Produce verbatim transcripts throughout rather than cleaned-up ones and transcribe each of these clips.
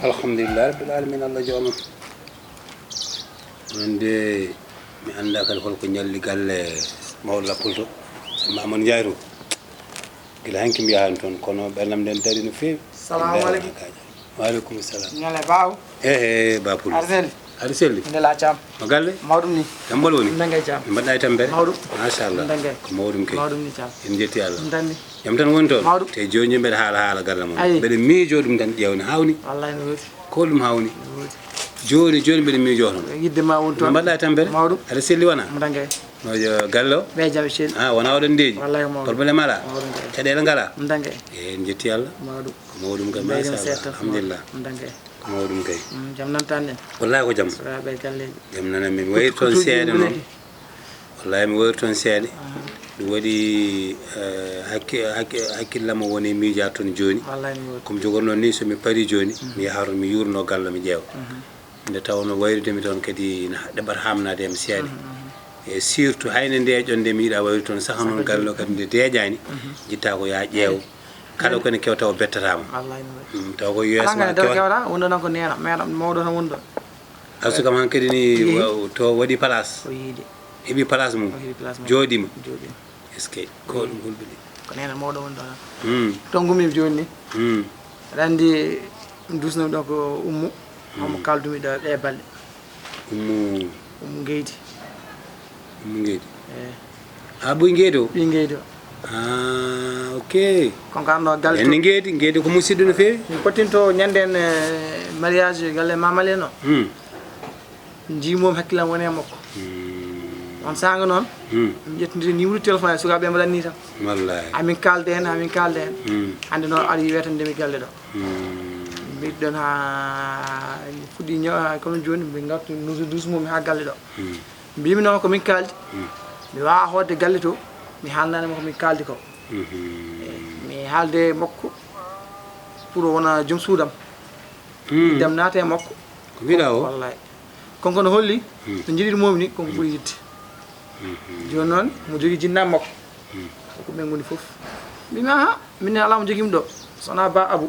Alhamdulillah rabbil alamin, Allah jooma. Onon de, mi anndaa kadi holko ñalli galle mawɗo Lappol to. Samba Amadou Ndiaye to. Gila hanki mi yahan toon, kono ɓernam nden daɗi no feewi. Salamu aleykum. Wa aleykum salam. Ñale baaw. Ehe, Ba Pullo. Aɗa selli? Aɗa selli? Ndela Thiam. No galle? Mawɗum ni. Jam ɓolo woni? Ndenge jam. Mbaɗɗa e tampere? Mawɗum. Machallah. Ndenge. Ko mawɗum kay. Mawɗum ni Thiam. En jetti Allah. Ndandi. Jam tan woni toon? Mawɗum. Te jooni jooni mbeɗa haala haala galle mon. Ayi. Mbeɗa miijo ɗum tan ƴeewni hawni. Wallahi no woodi. Ko ɗum hawni. No woodi. Jooni jooni mbeɗa miijo toon. Yidde ma woni toon. Mbaɗɗa e tampere? Mawɗum. Aɗa selli wona? Ndenge. No, yo, galle o? Ɓe jaɓe cel. Ah, wona oɗon ndeeji? Wallahi ko mawɗum. Problème alaa? Mawɗum kay. Caɗeele ngalaa? Ndenge. Eh, en jetti Allah. Mawɗum. Ko mawɗum kay, mbayɗum machallah, seeɗa. Alhamdulillah. Ndenge. Ko mawɗum kay. Mm, jam nan tan en. Wallahi ko jam. Sukaaɓe e galleeji. Jam nan amen. Ko wayri toon seeɗa noon. Wallahi mi wayri toon seeɗa. Aha. Ɗum waɗi, eh, hakki-, hakki-, hakkillam o woni miijaade toon jooni. Wallahi mi wayri. Ko mi jogornoo ni, so mi parii jooni, mm, mi yaha toon, mi yuurnoo galle, mi ƴeewa. Mhm. Nde tawnoo wayrude mi toon kadi ina ɗeɓɓata haamnaade e am seeɗa. Mhm, mhm. E surtout hay nde deeƴon nde mi yiɗaa wayrude toon, saka noon galle o kadi nde deeƴaani, mhm, njiɗtaa ko yaa ƴeew. Kala ko ene kewta o bettataa ma. Wallahi no waɗi. Mm, taw ko yeeso ma kewata. Alaa ngal dara kewata, wonɗo noon ko neena, meeɗa mawɗo tan woni ɗo. Arsu kam hankadi ni, eyi, wa-, to waɗi place. O yiide. Heɓi place mum. O heɓi place mum. Jooɗiima. Jooɗiima. Est-ce que ko ɗum hulɓini? Ko neena mawɗo woni ɗo tan. Mm. Toon ngummiimi jooni ni. Mm. Aɗa anndi mi duusnoo ɗo ko Ummu. Mm. Omo kaaldumi ɗo ɗe balɗe. Ummu. Ummu Ngeydi. Ummu Ngeydi. Eyi. Ah, ɓuy Ngeydi o? Ɓuy Ngeydi o. Ah, ok. Kon ko annoo galle to. En Ngeydi, Ngeydi ko musidɗo no feewi. Mi pottinto ñande en, eh, mariage galle Mamale no. Hmm. Njiimomi hakkillam woni e makko. Hmm. On saanga noon, hmm, mi ƴettindiri numéro téléphone e sukaaɓe mbaɗan ni tan. Wallahi. Amin kaalda heen, amin kaalda heen. Hmm. Hannde noon aɗa wiyata ndemi galle ɗo. Hmm. Mbiɗo ɗon haa fuɗɗi ñaw-, kono jooni mbi ngartu nuusu duusu mum haa galle ɗo. Hmm. Mbimi noon ko min kaaldi. Hmm. Mi waawaa hootde galle to, mi haalnaani mo ko min kaaldi ko. Mhm. Mi haalde e makko pour o wona joom suudam. Hmm. Dem naata e makko. Ko mbiɗa o? Wallahi. Kon kono holli, hmm, no njiɗir moom ni, kon ko ɓuri yidde. Mhm. Jooni noon, mo jogii jinnaaɓe makko. Hmm. Ko ɓen ngoni fof. Mbimi, "Aha, min ne alaa mo jogii mi ɗo. So wonaa Ba Abu.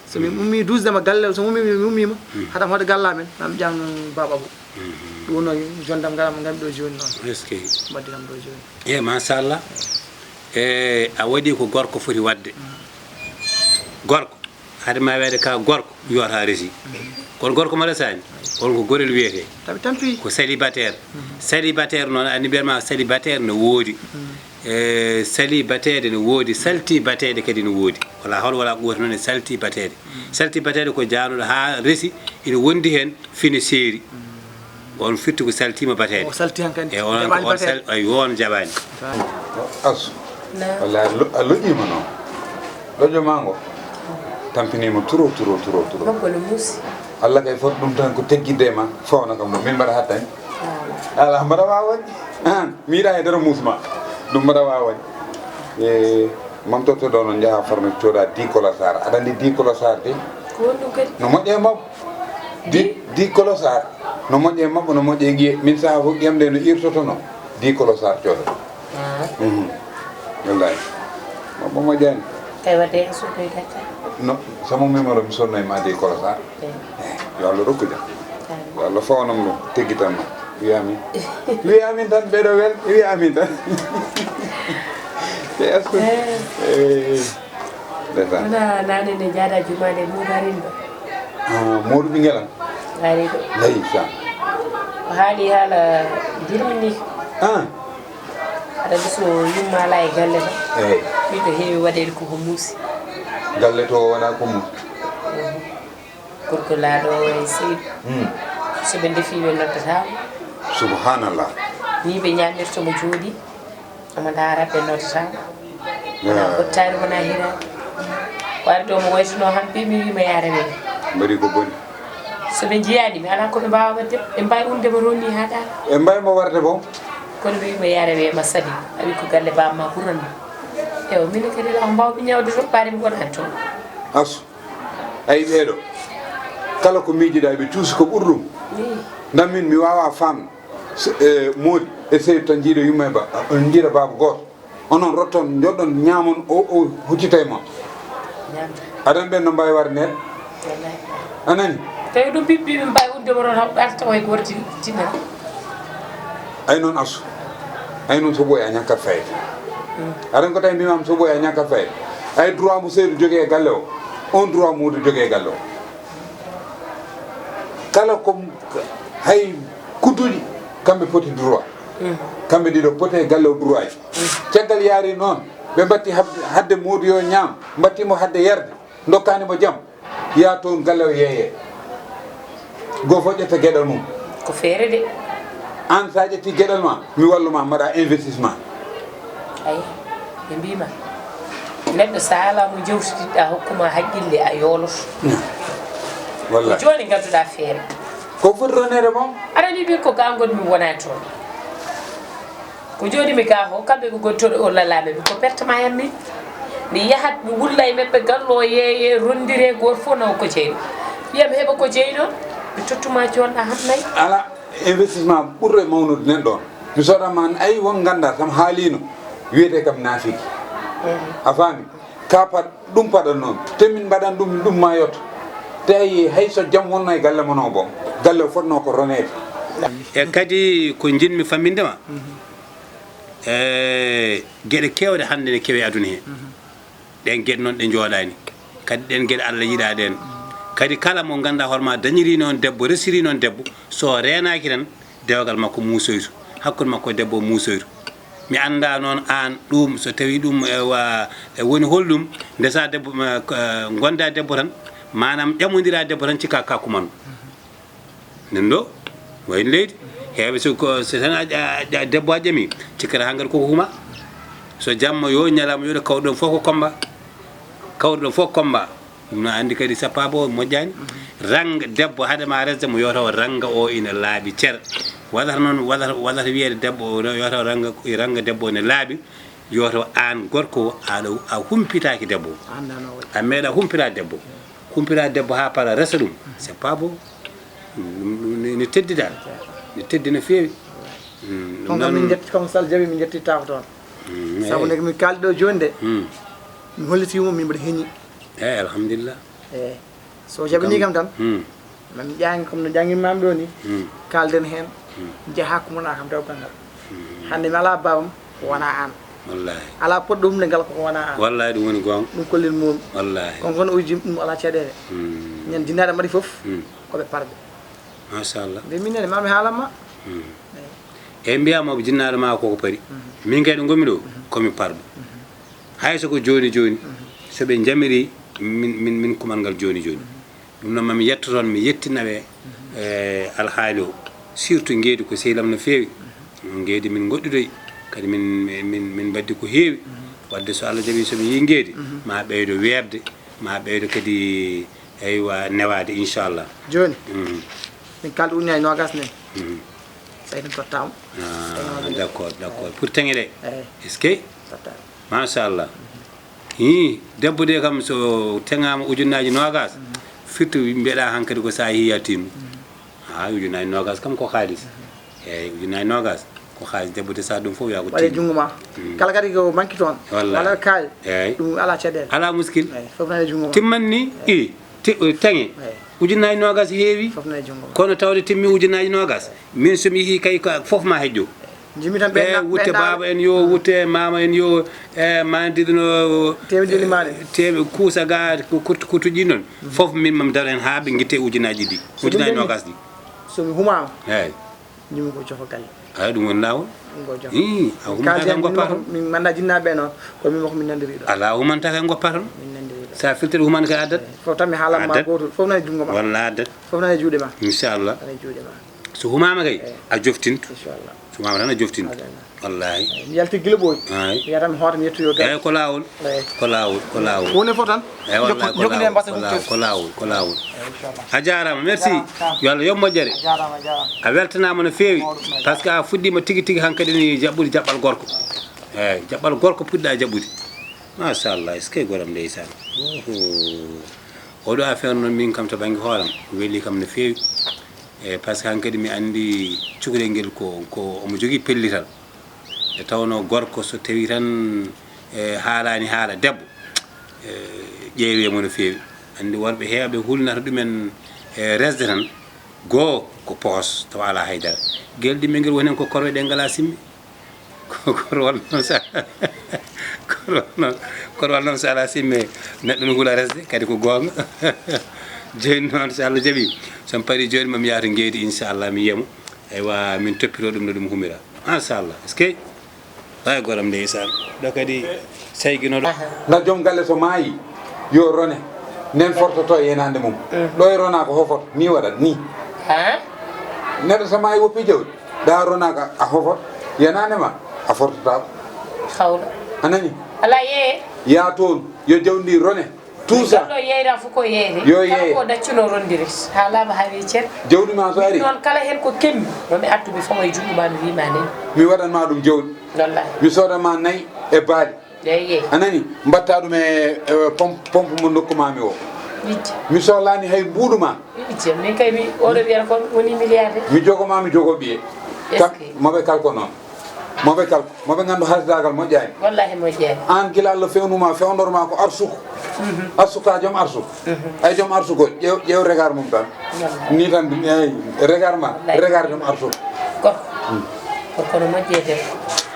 So mi, hmm, ummii duusde ma galle, so mi ummii, mi ummiima, hmm, haɗam hoɗo galle amen, naa mi ƴam Ba Abu." Mhm. Ɗum woni zone dam ngaram ngam ɗo jooni noon. Est-ce que? Mbaɗdi kam ɗo jooni. Eh, machallah. Eh, a waɗi ko gorko foti waɗde. Hmm. Gorko. Hade ma weede ka gorko, yootaa resi. Kono gorko ma resaani, on ko gorel wiyetee. Tawi tampi. Ko célibataire. Mhm. Célibataire noon, anndi mbiyatma célibataire no woodi. Mhm. E, célibataire no woodi, saltibateede kadi no woodi. Wala hol wala ko woni noon e saltibateede. Mhm. Saltibateede ko jaanuɗo haa resi, ina wondi heen fine seeri. Mhm. On firti ko saltiima bateede. O salti hankadi. E on, jaɓaani on bateede. Sal-, ay, on jaɓaani. Asu. Naam. Wallaahi a lo-, a loƴƴiima noon. Ɗoƴo maa ngo tampiniima turo, turo, turo, turo. Makko no muusi. Allah kay foti ɗum tan ko teggidde e ma, fawna kam ɗum. Min mbaɗa hattani? Alaa. Alaa, mbaɗa waawi waɗde. Aan, mi yiɗaa e dara muus ma. Ɗum mbaɗa waawi waɗde. E, mam totto ɗo noon njaha farmaki cooda dix colossar. Aɗa anndi dix colossar de? Ko honɗum kadi? No moƴƴi e mabbo. Di, di colossar. No moƴƴi e mabbo, no moƴƴi e ƴiye. Min sahaa fof ƴiye am nde no irtotono. Di colossar cooda. Ah. Mhm. Wallahi. Mabbo moƴƴani. Kay wadde en suutoy gacce. No, sama numéro mi sonnoy ma di colossar. Eh. Eh, yo Allah rokku jam. Amin. Yo Allah fawnam ɗum, teggitan ma. Wiyaami. Wiyaami tan, mbeɗo wel, wiyaami tan. Te est-ce que, eh. Eh. Ndeysaan. Wona naane ne jaada jumaade Modou Harim ɗo. Ah, Modou ɓinngel am? Ari ɗo. Ndeysaan. O haali haala jirmi ni. Ah. Aɗa anndi so yumma alaa e galle tan. Eey. Ɓiɗɗo heewi waɗeede koko muusi. Galle to wonaa ko muusi. Mhm. Gorko laaɗo e seyɗo. Hmm. So ɓe ndefii ɓe noddataa mo. Subhanallah. Ni ɓe ñaamirta mo jooɗii. Omo ndaara ɓe noddata. Wona ɓottaari, wona hiraani. Waɗde omo waytuno han mbiimi wiima yaare men. Mbaɗi ko boni. So ɓe njiyaani mi alaa ko ɓe mbaawa waɗde. Ɓe mbaawi wonde mo ronni haa ɗaata. Ɓe mbaawi mo warde fof. Kono ɓe wiima yaare men ma sali. A wi ko galle baaba ma ɓuranno. Ewa minen kadi alaa ko mbaawmi ñaawde toon ɓaade mi wonani toon. Asu. Ayi ɓeeɗo. Kala ko miijiɗaa ɓe cuusi ko ɓuri ɗum. Wi. Ndam min mi waawaa faamde. Se-, e, Moodi e Seydu tan njiiɗo yumma e ba-, on njiiɗa baaba gooto. Onon rotton, njoɗɗon, ñaamon, o, o huccita e mon. Ñaamta. Adan ɓen no mbaawi warde neɗɗo? A nani? Tawi ɗum ɓiɓɓe ɓe mbawi unde mo ɗon haw ɓarta way gorti tinna. Ay noon asu. Ay noon so ɓooya ñakkat fayde. Aɗan ko tawi mbimam so ɓooya ñakkat fayde. Ay droit mo seydu jogi e galle o. On droit mo wuudu jogi e galle o. Kala ko hay kudduɗi kamɓe poti droit. Kamɓe ɗiɗo poti e galle o droit ji. Caggal yaari noon ɓe mbatti hab- hadde muudu yo ñaam, mbatti mo hadde yarde, ndokkani mo jam. Yaa toon galle o yeeye. Goo fof ƴetta geɗal mum. Ko feere de. Aan so a ƴetti geɗal ma, mi wallu ma mbaɗa investissement. Ay, ɓe mbima neɗɗo so a ala mo jewtitiɗɗa hokkuma haqqille a yooloto. Wallahi. Ko jooni ngadduɗa feere. Ko foti roneede moom. Aɗa andi ɓe ko ga ngonmi wona toon. Ko jooɗimi ga o, kamɓe ɓe gottoɗo o lalaɓe ɓe ko pertement yammi. Mi yahat mi wulla e maɓɓe gallo yeeye rondire goto fof nawa ko jeeyno. Ɓiyam heɓa ko jeeyno, mi tottuma jonɗa han nayi. Ala investissement ɓurɗo e mawnude nen ɗon. Mi sodanma ay won ganda kam haalino wiyete kam naafiki. A faami? Ka pat ɗum paɗan noon te min mbaɗan ɗum ɗum ma yotto. Te ay hay so jam wonno e galle mon o boom galle o fotno ko roneede. E kadi ko njiɗmi famminde ma e geɗe kewɗe hannde ne kewe aduna he. Ɗen geɗe noon ɗe njooɗani kadi ɗen geɗe Allah yiɗa ɗen. Kadi kala mo ngannduɗaa hoore ma dañiri noon debbo resiri noon debbo so reenaaki tan dewgal makko muusoytu hakkunde makko e debbo o muusoytu. Mi annda noon aan ɗum so tawi ɗum e wa e woni holɗum ndesa debbo gonda debbo tan maanaam ƴamodira debbo tan cikka ka kumano. Nden ɗo wayno leydi heewɓe so ko so tan a ƴa- ƴa- debbo a ƴami cikkata hangar koko huma. So jamma yo ñalama yo ɗo kawɗon fof ko combat. Kawɗon fof combat. Ɗum no anndi kadi sappa bo moƴƴani. Ranga debbo haade ma resde mo yo taw ranga o ina laaɓi cer. Waɗata noon waɗata waɗata wiyeede debbo o yo taw ranga ranga debbo o ne laaɓi. Yo taw aan gorko o aɗa a humpitaaki debbo o. A meeɗa humpitaade debbo. Humpitaade debbo haa para resa ɗum c'est pas bon. Ɗum ɗum ne teddida. Ne teddi no feewi. Ɗum ɗon min jetti comme sal jaɓi min jetti taako toon. Sabu nde min kaaldi ɗo jooni de. Mi hollitii mo min mbaɗa heñi. Eyi alhamdulillah. Eyi so jaɓini kam tan. Mami ƴaangi comme no ƴaangirmaami ɗo ni. Kaalden heen. Njaha kumana kam dewgal ngal. Hannde mi alaa baabam ko wona aan. Wallahi. Alaa poɗɗo humde ngal koko wona aan. Wallahi ɗum woni goonga. Ɗum kollin mum. Wallahi. Kon kon uji ɗum alaa caɗeele. Ñande jinnaade mbaɗi fof. Ko ɓe parɓe. Machallah. Nde min nene mami haalamma. Eyi mbiyama o jinnaaɗo ma koko pari. Min kay ɗo ngonmi ɗo komi parɗo. Hay so ko jooni jooni so ɓe njamiri min min min kumal ngal jooni jooni. Ɗum noon mami yetto toon mi yettina ɓe e alhaali o. Surtout ngeedi ko sehil am no feewi. Ngeedi min ngoɗɗidoyi kadi min min min mbaddi ko heewi. Wadde so Allah jaɓi so mi yii ngeedi ma ɓeydo weeɓde ma ɓeydo kadi eywa newaade inchallah. Jooni min kaldi ujunaaji noogas nen. Tawi tan tottaama. Ah, d'accord d'accord pour teŋe ɗe. Eyi. Est-ce que? Tottaama. Machallah. Hi debbo de kam so teŋaama ujunnaaji noogas firti mbiyeɗa hankadi ko so a yiya tinno. Ha ujunnaaji noogas kam ko haalis. Eyi ujunnaaji noogas ko haalis debbo de sa ɗum fof wiya ko waɗe tinno. Junngo ma kala kadi ko manki toon. Wallahi. Walla kaay. Eyi ɗum ala caɗeele. Ala muskil. Eyi fof nani junngo ma. Timmanni i. Te- taŋe ujunnaaji noogas heewi. Kono tawde timmi ujunnaaji noogas min somi yehii kay ko fof ma heƴƴo. Jimi tan ɓe wutte baaba en yo wutte maama en yo e mandiɗno temi kuusa ga kurtu kurtuji noon fof min mam daro en haa ɓe gitte ujunnaaji ɗi ujunnaaji noogas ɗi. Somi humama eyi. Ñummi ko joofo galle. Ayi ɗum woni laawol. Ɗum ko joofo. Ii, a humata kan goppa toon. Min manda jinnaaɓe noon ko min mako min nandiri ɗo. Ala humanta kan goppa toon. Min nandiri ɗo. Sa firtiri humani kay addat. Fof tan mi haalan ma gooto fof nani junngo ma. Walla addat. Fof nani juuɗe ma. Inchallah. Nani juuɗe ma. So humama kay a joftinto. Inchallah. So humama tan a joftinto. Wallahi. Mi yalti gila ɓooyi. Ay. Mi yata mi hoota mi yettoyo galle. Eyi ko laawol. Ko laawol ko laawol. Woni fof tan. Eyi wallahi ko laawol ko laawol ko laawol. A jaaraama merci. Yo Allah yoɓ moƴƴere. A weltanaama no feewi. Par ce que a fuɗɗiima tigi tigi hankadi ni jaɓɓude jaɓɓal gorko. Eyi jaɓɓal gorko puɗɗa jaɓɓude. Machallah est ce que goram ndeysaan. Oɗo affaire noon min kam to bannge hooram weli kam no feewi. Eyi par ce que hankadi mi anndi cukalel ngel ko ko omo jogii pellital. Nde tawnoo gorko so tawii tan e haalaani haala debbo e ƴeewii mo no feewi. Anndi worɓe heewɓe hulnata ɗumen e resde tan, goo ko poos, tawa alaa haydara. Gelɗi men ngel woni heen ko korwe ɗe ngalaa simmi. Ko korwal noon so, korwal noon, korwal noon so alaa simme, neɗɗo no hula resde, kadi ko goonga. Jooni noon, so Allah jaɓii, so mi parii jooni, ma mi yaha to Ngeedi, inchallah, mi yiya mo. Aywa, min toppitoo ɗum no ɗum humira. Machallah, est-ce que? Ɓay goram ndeysaan. Ɗo kadi sayginoɗo. Na joom galle so maayi, yo rone. Nden fortoto e yenaande mum. Ɗo e rona ko hofoto, ni waɗat, ni. Ha? Neɗɗo so maayi woppi jawdi, ɗa ronaaka a hofoto, yenaande ma, a fortotaako. Hawla. A nani? Alaa yeye. Yaa toon, yo jawdi ndi rone. Tout ça. Ɗo yeyra fof ko yeyre. Yo yeye. Kala ko daccuno rondire. Haa laaɓa haa weeccere. Jawdi ma so ari. Noon kala heen ko kemmi, mo mi attu mi fawa e junngo ma mi wiima nani. Mi waɗan ma ɗum jawdi. Wallahi. Mi soodan ma nayi e baali. Eyi, eyi. A nani? Mbatta ɗum e, e pom-, pompe mo nokku ma mi o. Ijja. Mi sohlani hay mbuuɗu ma. Ijja, min kay mi, oɗo wiyata kon woni milliardaire. Mi jogo ma, mi jogo ɓiye. Kam, mo ɓe kalko noon. Mo ɓe kalko. Mo ɓe nganndu hasdagal moƴƴani. Wallahi moƴƴani. An gila Allah fewnuma, fewndor ma ko arsuko. Arsuka joom arsuko. Ay joom arsuko, ƴeew, ƴeew regard mum tan. Wallahi. Ni tan, eyi, regard ma, wallahi. Regard joom arsuko. Gorko. Gorko no moƴƴi e debbo.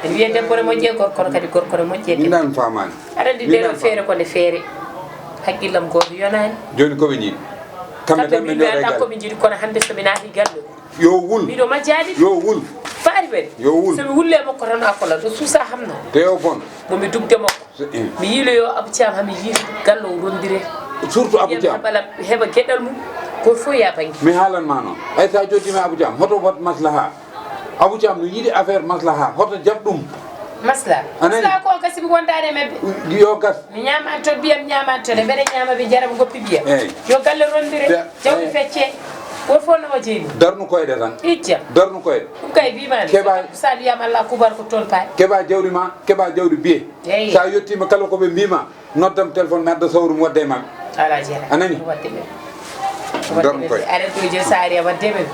En wiye debbo no moƴƴi e gorko, kono kadi gorko no moƴƴi e debbo. Min ɗan faamaani. Aɗa anndi nde ɗo feere ko nde feere. Hakkillam gooto yonaani. Jooni ko ɓe njiɗi. Kamɓe tan ɓe njiɗi ko ɓe njiɗi, kono hannde so mi naati galle. Yo wul. Miɗo majjaade. Yo wul. Faari ɓen. Yo wul. So mi wulle makko tan a kola ɗo suusa hamna. Te yo bon. Mo mi dugde makko. Mi yiiloyo Abou Thiam, haa mi yiita galle o rondire. Surtout Abou Thiam. Heɓa geɗal mum, gooto fof yaa bannge. Mi haalan ma noon. Ay, so a jooɗiima e Abou Thiam, hoto wat maslaha. Abou Thiam no yiɗi affaire maslaha, hoto jaɓ ɗum. Maslaha? A nani? Maslaha ko gasi mi wondaade e maɓɓe. Yo gas. Mi ñaama toon, ɓiyam ñaama toon, e mbeɗa ñaama, ɓe njara, ɓe ngoppi ɓiyam. Eyi. Yo galle rondire, jawdi fecce. Gooto fof nawa jeyi mum. Darnu koyɗe tan. Ijja. Darnu koyɗe. Ɗum kay mbiimaami. Keɓa. So a wiyaama Allah kubar ko toon paay. Keɓa jawdi ma, keɓa jawdi biye. Eyi. So a yettiima kala ko ɓe mbiima, noddam téléphone, mi adda sawru mi wadda e maɓɓe. Alaa jeeɗa. A nani? Wadde ɓe. Darnu koyɗe. Aɗa anndi ko jooni so a ari a wadde ɓe.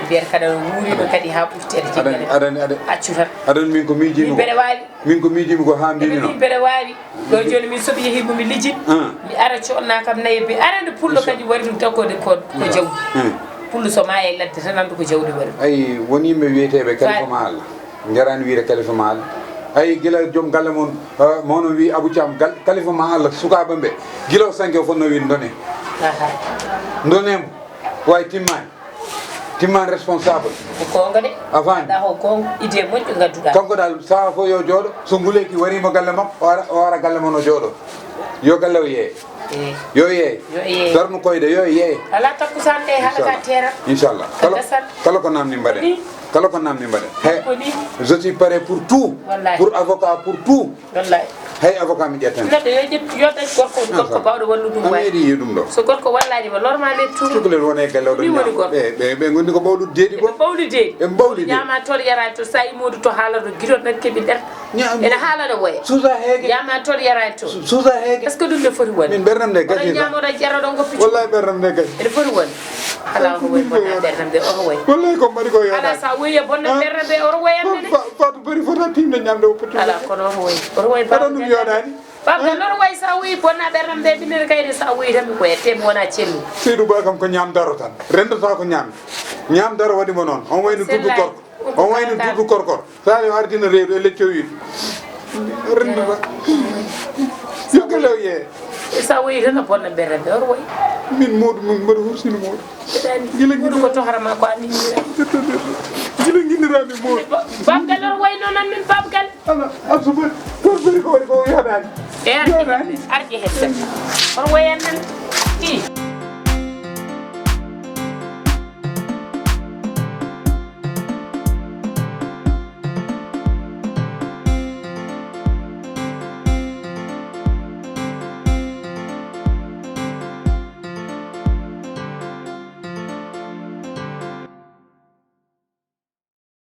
Mbiyata kadi no wuurino kadi haa ɓurti aɗa jigga. Aɗa anndi, aɗa anndi. Accu tan. Aɗa anndi min ko miijiimi ko. Min mbeɗa waawi. Min ko miijiimi ko haa mbiimi noon. Min mbeɗa waawi. Ɗo jooni min soɓi yehi mo mi lijin. Ah. Mi ara coodna kam nayi bi. Aɗa anndi pullo kadi wari ɗum taw ko, ko, ko jawdi. Hmm. Pullo so maaya e ladde tan anndu ko jawdi wari. Ay, won yimɓe wiyeteeɓe kalifa ma Allah. Njaraani wiyde kalifa ma Allah. Ay, gila joom galle mon, ah, mawno wi Abou Thiam, gal-, kalifa ma Allah, sukaaɓe ɓe. Gila o sanke o fotno wiide ndone. Aha. Ndone mo. Way timmaani. Timmaani responsable. Ko goonga de. A faami? Alaa ko goonga. Idée moƴƴo ngadduɗaa. Kanko dal, sahaa fof yo jooɗo. So nguleeki wariima galle makko, o ara, o ara galle mon o jooɗo. Yo galle o yeeye. Eey. Yo yeeye. Yo yeeye. Darnu koyɗe, yo yeeye. Alaa takkusaan de, hala ka teera. Inchallah. Inchallah. Kala, kala ko namni mbaɗen. Ko ni. Kala ko namni mbaɗen. He, ko ni. Je suis prêt pour tout. Wallahi. Pour avocat, pour tout. Wallahi. Hay avocat mi ƴettan. Neɗɗo yo ƴettu, yo dañ gorko, gorko bawɗo wallude ɗum. A meeɗi yiide ɗum ɗo. So gorko wallaani ma, lorma nde tout. Cukalel wona e galle oɗon ñaama. Ɓe, ɓe, ɓe ngoni ko bawɗo deedi ko. Ɓe bawɗi deedi. Ɓe bawɗi deedi. Ñaama toon, yara toon, so a yii Moodu to haala ɗo, giɗo nan keɓi nder. Ene haala ɗo woya. Suusa heege. Ñaama toon, yara toon. Suusa heege. Est-ce que ɗum ne foti wonde? Min ɓerdam nde gasi. Oɗon ñaama, oɗon ƴara, oɗon ngoppi. Wallahi ɓerdam nde gasi. Ene foti wonde? Alaa, oto woy bonna ɓerdam nde, oto woy. Wallahi ko mbaɗi ko yo. Alaa, sa woyi e bonna ɓerdam nde, oto woy am nde. Fa-, Fatou Bari fota timde ñamde o poti. Alaa, kono oto woy. Oto woy. Aɗa ɗum yoɗani. Baba, noon wayi sa woyi bonna ɓerdam nde, minen kayri sa woyi tan mi ko ette mi wona cellu. Seydou Ba kam ko ñaam daro tan. Rendata ko ñaam. Ñaam daro waɗi mo noon. On wayno duɗɗo gorko. On wayno duɗɗo korkor. Sare o ardina reedu e lecco wiide. Renndata. Yo gelew yee. E sa woyi tan a bonna ɓe remɓe, oto woyi. Min Moodu, min mbaɗa hursini Moodu. Gila Moodu ko tohara ma ko anni. Gila ginnirami Moodu. Ba-, babgal oto woyi noon an min babgal. Ala, Abdou Ba, ko bari ko waɗi ko yoɗani. E arde hen, arde hen tan. Oto woyi an nan. Ɗi.